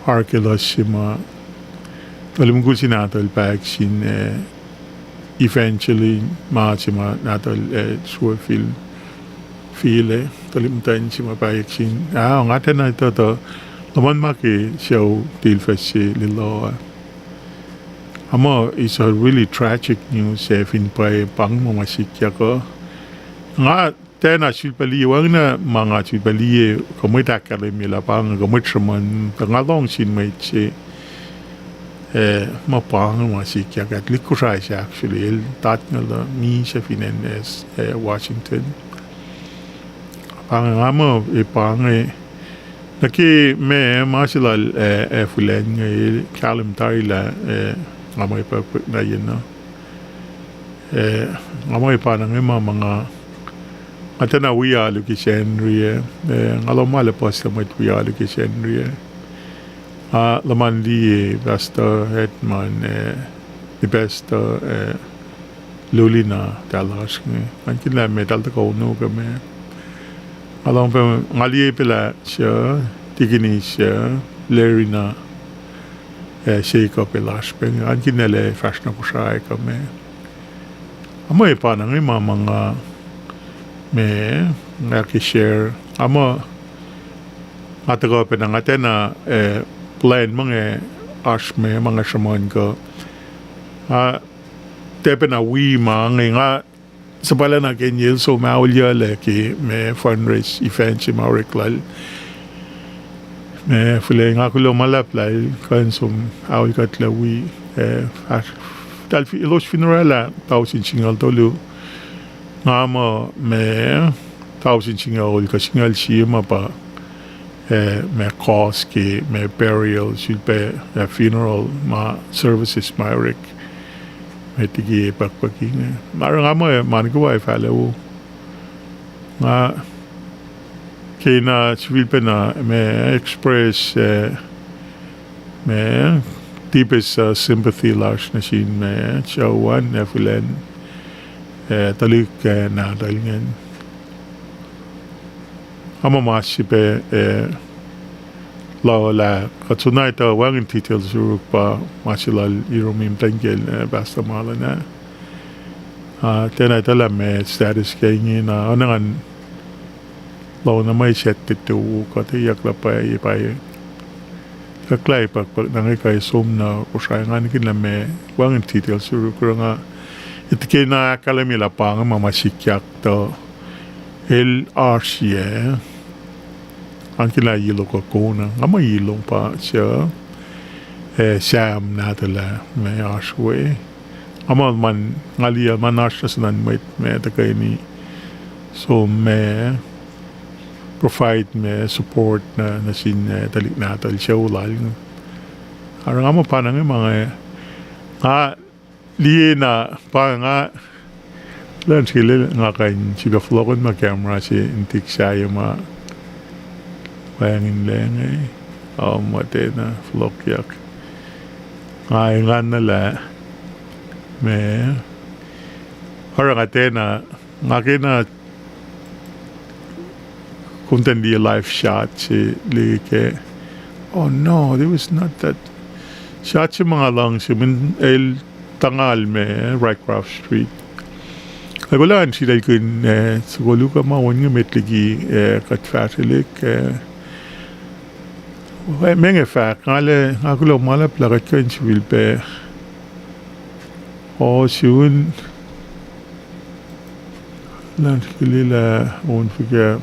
Archelaus se ma tuhlihk mukul se nahtuhl pahyuck sin, eh, Evangeline ma se ma nahtuhl, eh, Suefil, File, tuhlihk muhtwacn se ma pahyuck sin. Ah, nga tiacna etuh tuh luhman ma ke sucu Tilfas se liloa. Ama, it's a really tragic news, eh, fin pwacye pa inge ma sikyak uh. Nga tiacna sulpac liye, wacngihn ma nga sulpac liye, kuh mwet ahkkahlwemye lah pa inge, kuh mwet sruhmuhn, tuh nga lohng sin mwet se, eh, ma pa inge ma sikyak ah, tuhlihk Kosrae se actually, el tatngucul uh, misac fin acn, eh, Washington. Pa inge nga muh, eh, pa inge, Nuh ke ma, ma se lal, eh, eh, fulan inge, kahlwem tari lah, eh, nga mwe pa, na yen na. Eh, nga mwe pa na inge ma, ma nga, nga tiacna wi alu ke Sacnri, eh, eh, nga lohm ma lah puhs lah mwet wi alu ke Sacnri, eh. Ah, luhman liye Pastor Edmund, eh, Pastor, eh, Lulina, talasr inge. Ngan kihn lah meac, eltahl tuhkuh ono kuh meac. Nga lohng pac, nga liye pac lah suc, tikinis suc, Larina, eh, Jacob el oasr pac inge. Ngan kihn lah el fahsr nuh Kosrae kuh meac. Nga mwe pa na inge ma, ma nga, meac, nga ke share. Nga muh, nga tuhkuh pacna, nga tiacna, eh, plan ma inge oasr meac, ma nga sruhmuhn kuh. Ah, tiac pacna wi ma inge, nga suhpwaclah na ke inel som auliyac lac ke ma fundraise event se ma orek lal. Ma fulan nga kuloh ma luhlahp lah el kuh in som aol kuhtlac wi, eh, ah, eltahl fi-, elos funeral ah tausin singucul tolu. Nga muh ma tausin singucul kuh singucul sie ma pa, eh, ma cost ke ma burial, sulpac, eh, funeral, ma services ma orek. Ma tiki pahkpahki inge. Ma oruh nga muh ma nuh kwewa ac fahlah wo. Nga kena sifilpacna ma express, eh, ma deepest, uh, sympathy lasr nuh sin ma sucu an, eh, fulan, eh, tuhlihk, eh, nahtuhl ingacn. Nga muh ma se pac, eh, luhlah, kuht soenna etuh wacngihn details yuruk pa ma se lal Iromi muhtwacn kiyacl, eh, Pastor Marlon ah. Ah, tiacna etuh lah ma status ke ingena, oacna ngan lohng na mwe sactte tu, kuhtweyuck lah pwacye, pwacye. Kuhtlac pahkpahk na inge kuh som nuh Kosrae, ngan kihn lah ma wacngihn details yuruk, oruh nga, etikena ahkkahlwemye lah pa inge ma ma sikyak tuh el oasr yac. Ngan kihn lah Yilo kuh Kona, nga muh Yilo pa suc, eh, Sam nahtuhl ah ma oasr we. Nga muh ma, nga liye ma oasr nuh sin mwet ma tuhkweni som ma provide ma support nuh, nuh sin, eh, tuhlihk nahtuhl sucu lal inge. Oruh nga muh pa na inge ma inge, nga liye na pa nga, kuloh nuh sel nga kuh in sifilpac fohlohkihn ma camera se in tik sahyac ma wacngihnlac inge, ah, muhtwacta fohlohkyak. Nga engan na lah ma, oruh nga tiacna, nga kena kom ten liye live shot se liki ke. Oh no, there was not that. Shot se ma nga luhngse mihn el tuhngal ma Rycroft Street. Ac kuloh an sritacl kihn, eh, sokoluka ma on inge met liki, eh, kuht fahsrelihk, eh, menge fahk, nga lah, nga kuloh ma luhlahp lah kuht kuh in sifilpac. Oh, sun. Lah kililah on fuhkah.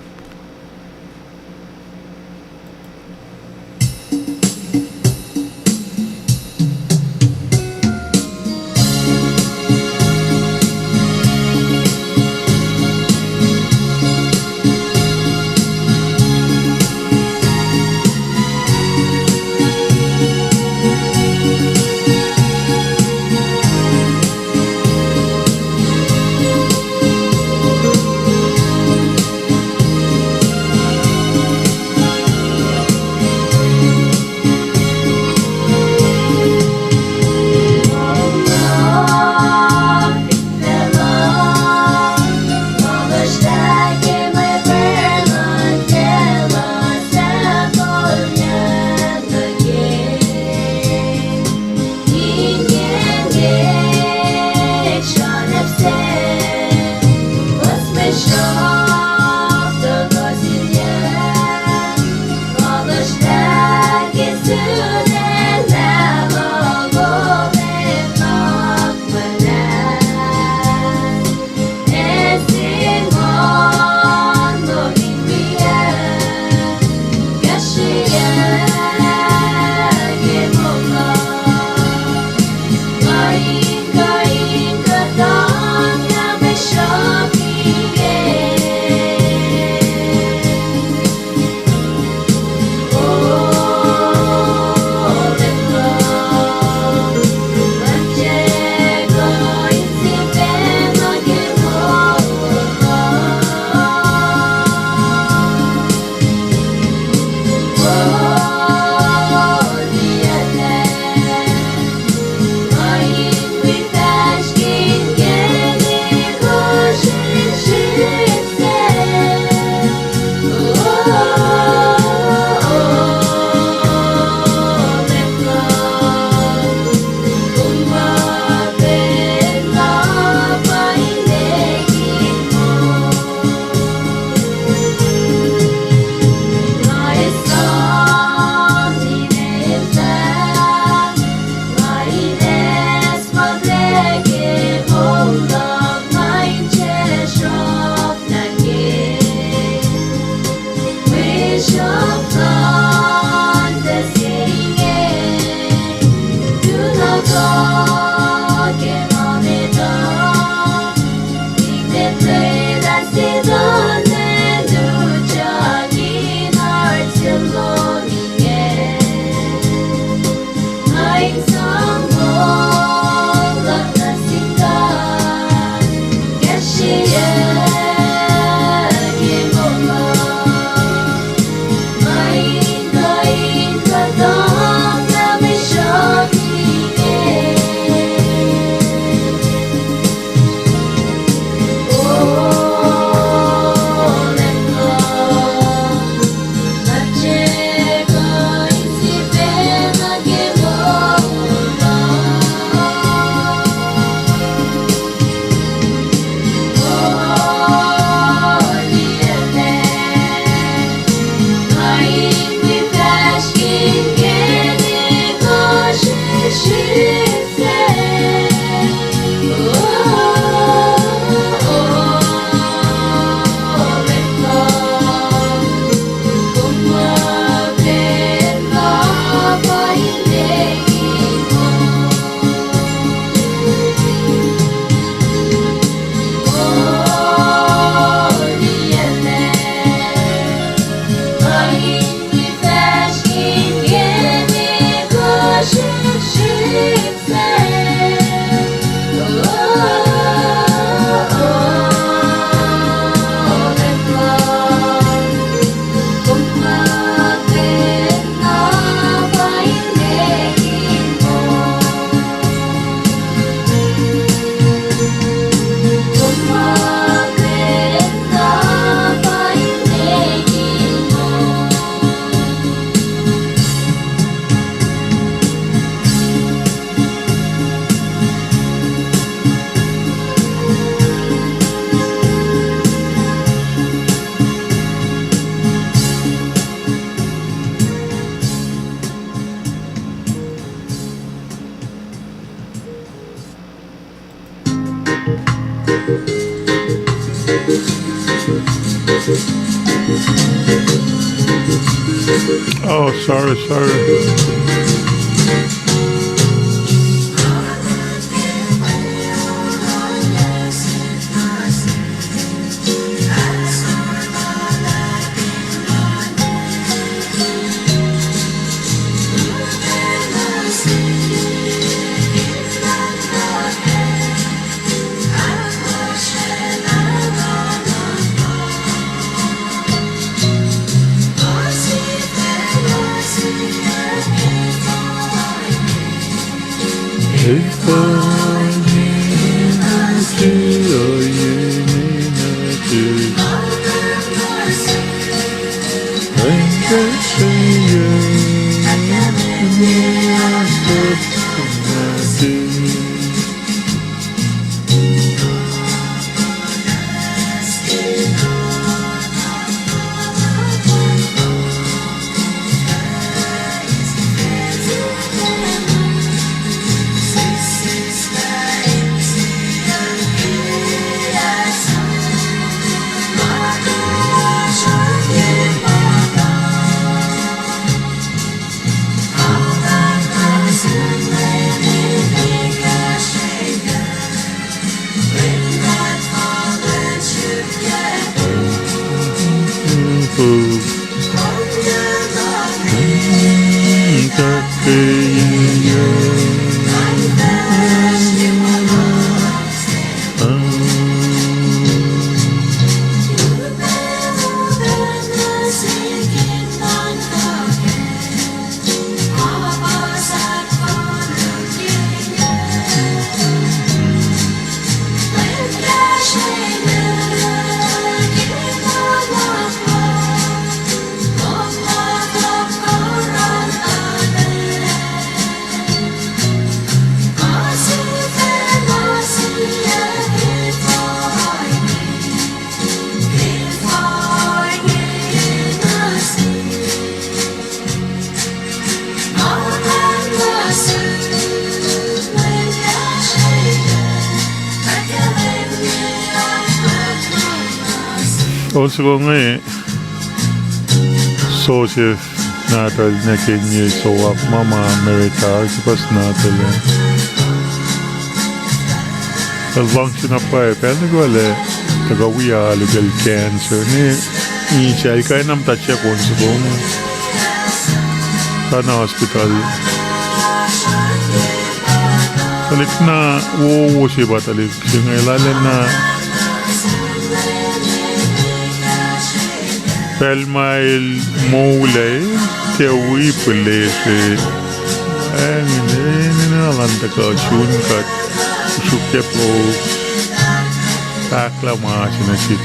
Oh, sorry, sorry. On soko inge Joseph nahtuhl nuh ke inge, soak ma ma Merita, sipas nahtuhl ah. El luhngse na pwacye pacl nuh kwewa lah tuhkuh wi alu kacl cancer ne, insacl kuh enam ta siyuck on soko inge. Sana hospital. Tuhlihk na wowo se pa tuhlihk se inge, lal ah na pacl ma el moul ah, tiac wi pihlesr ah, ninac, ninac na elan tuhkuh sun kuht, sruokyac po, fahklah ma se nuh sihk,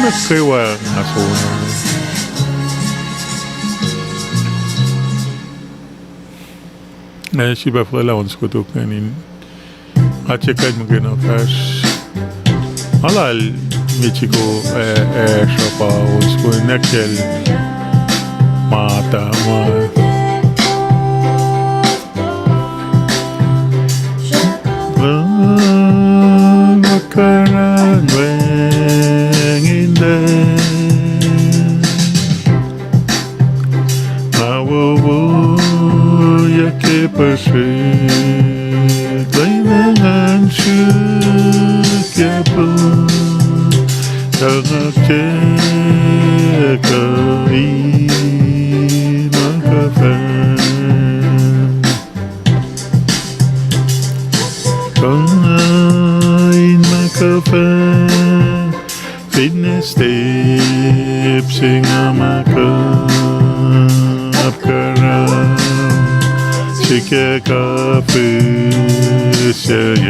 nuh kwewa nga soenna. Ac sifilpac fuhlwelah on soko tok ingacn in nga tiac kuh in muhkwena fahsr. Nga lal Michiko, eh, eh, sruhpa on soko nwe kacl Mata ma Lung karang wacngihn na wowoyak ke puhsrihk lwen ngan suk yapo tuh nga ke kuh in ma kuhfa. Kuh in ma kuhfa, finne step se nga ma kuh apkuhran, srihke kuh fihsracsr.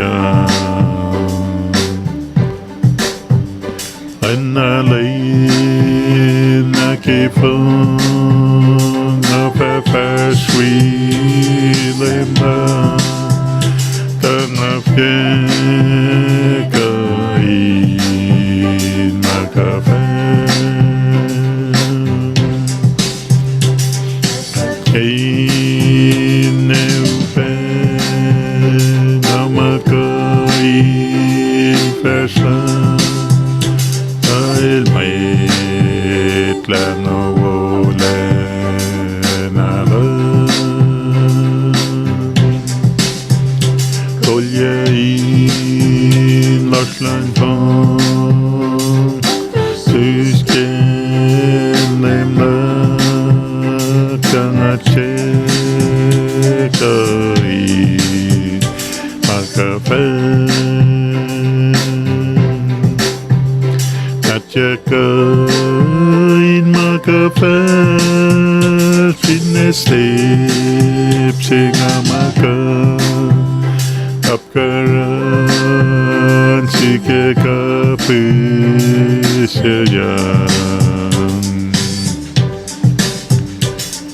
Oacna lwen nuh ke fong, nga fah fahsr wi Leum uh, tuh nga ke kuh in ma kuhfa. Ke ine upac nga ma kuh in fahsruh Tolye in lasr luhn fong, sisken Leum nuhnak, kuh nga tiac kuh in ma kuhfacl. Nga tiac kuh in ma kuhfacl, finne step se nga ma kuh. Apkuhran sihk ke kuh fihsracsr an.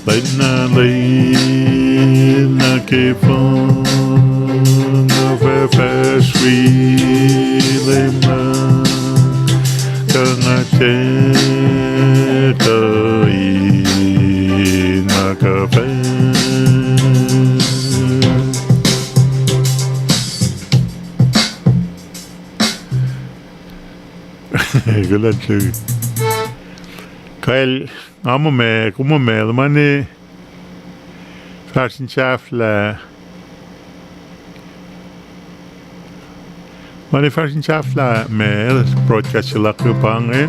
Lwen na lwen nuh ke fong, nga fah fahsr wi Leum nuh, kuh nga tiac kuh in ma kuhfacl. Kuloh ke kal, nga muh ma, kom muh ma, luhman fahsr in sahflah. Mani fahsr in sahflah ma broadcast se luhk pa inge.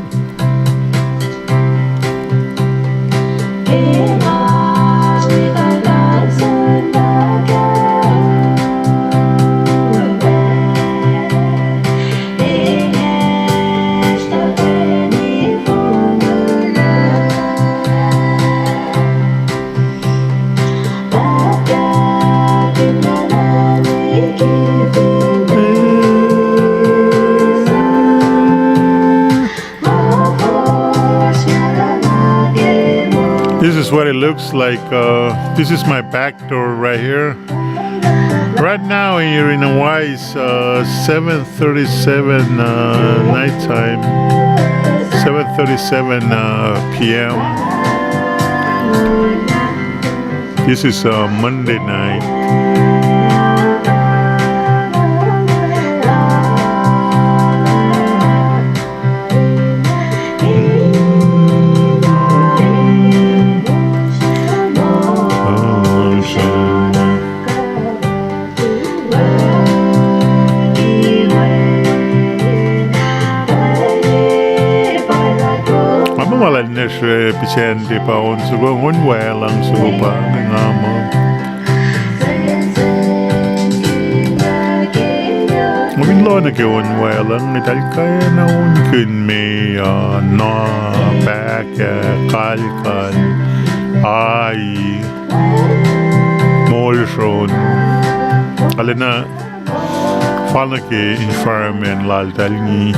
This is what it looks like. Uh, this is my back door right here. Right now here in Hawaii, it's uh, seven thirty-seven uh, nighttime, seven thirty-seven uh, p m. This is uh, Monday night. Nga muh ma lal Nesre Pisandi pa on soko, on wacluhng soko pa inge nga muh. Nga fin loh nuh ke on wacluhng, eltahl kwacna onkihn me, uh, na, pahkah, kalkal, ai, molsron. Arulacna fal nuh ke environment laltahl inge.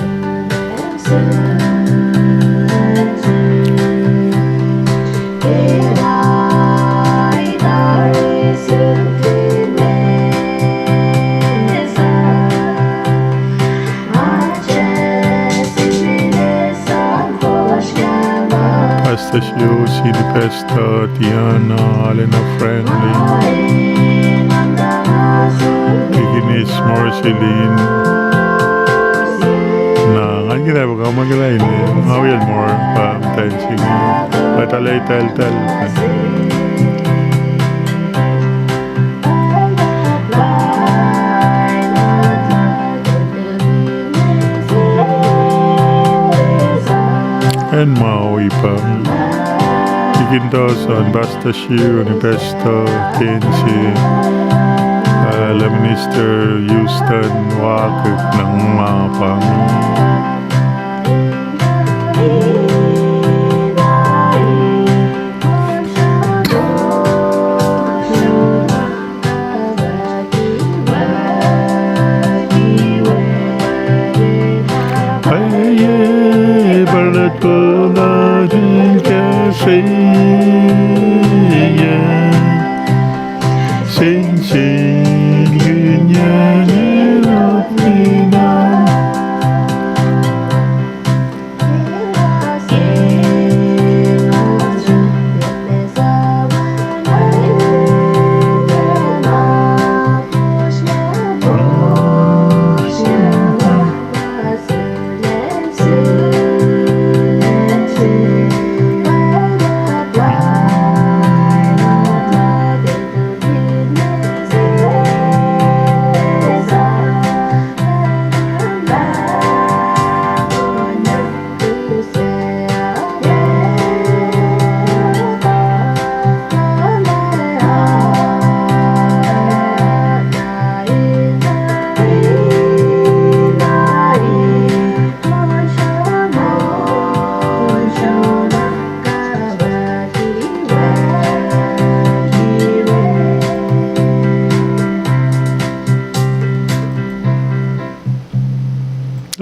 Pastor Josie, Pastor Tiana, Alena Franklin, Deaconess Marceline. Na, ngan kena pa kama kela ine, nga wiyacl mor, pa, thank you. Eltahl, eltahl, eltahl. Acn Maui pa. Deacon Dawson, Pastor Shiu, Pastor Kensi, uh, Minister Houston, Wakuk, nang ma pa. Pwacye, pwacye, pwacye, pwacye, sensenkihnyac nwe lotwelah.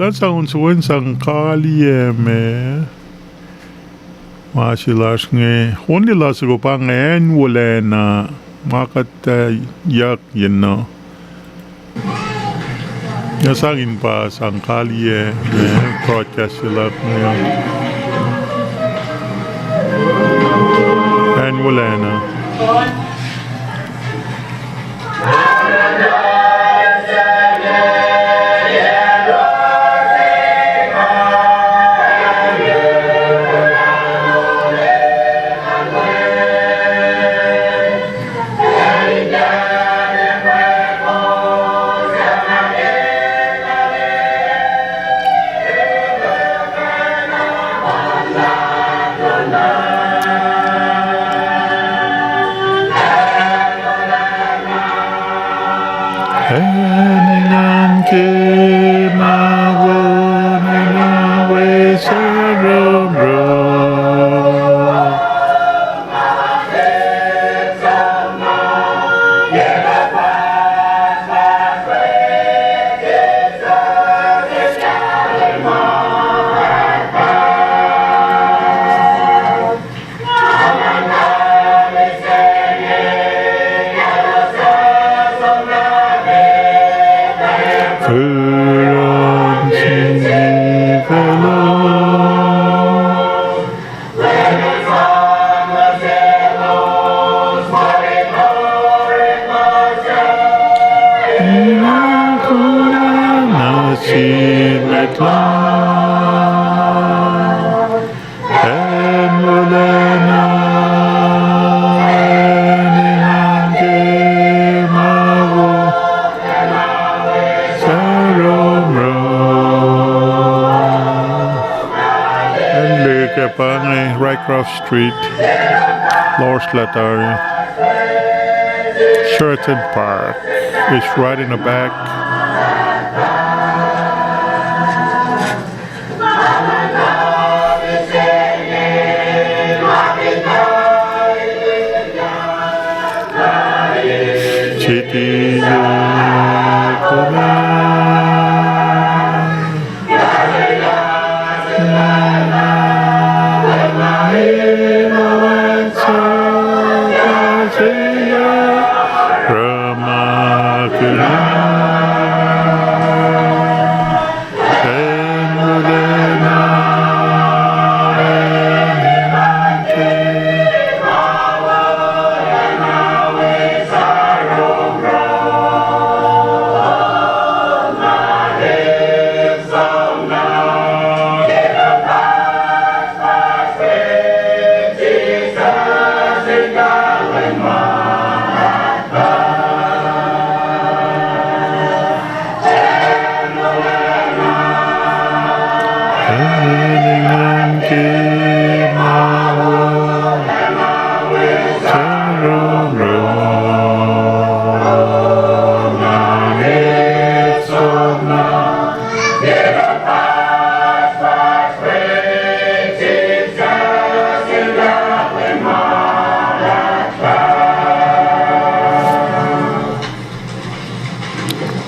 Nga sang on soko in sang kaliyac me ma se lasr inge. Only la soko pa inge acn wolacna ma kuht yuck, you know. Nga sang in pa sang kaliyac me broadcast se luhk inge. Acn wolacna. Acn engan ke ma wo, acn engan we saromro. Acn wolacna, acn engan ke ma wo, saromro. Acn lihk ah pa inge, Rycroft Street, lohsrlah tari. Sheraton Park is right in the back. City,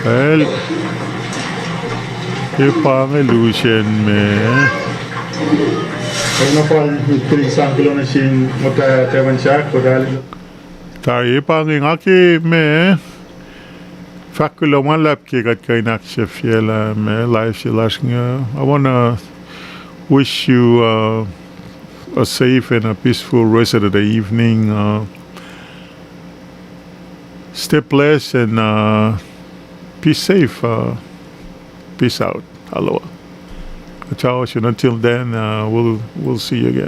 Well, e pa inge lusen me. Ac na pal in sang kuloh nuh sin mwet uh, Tevin Sahk, kuht alu. Tari e pa inge nga ke me fahk kuloh ma luhlahp ke kuht kuh in ahksahfyelah me live se lasr inge. I wanna wish you, uh, a safe and a peaceful rest of the evening. Uh, stay blessed and, uh, be safe. Uh, peace out. Aloha. Kuht ac ohsun. Until then, uh, we'll, we'll see you again.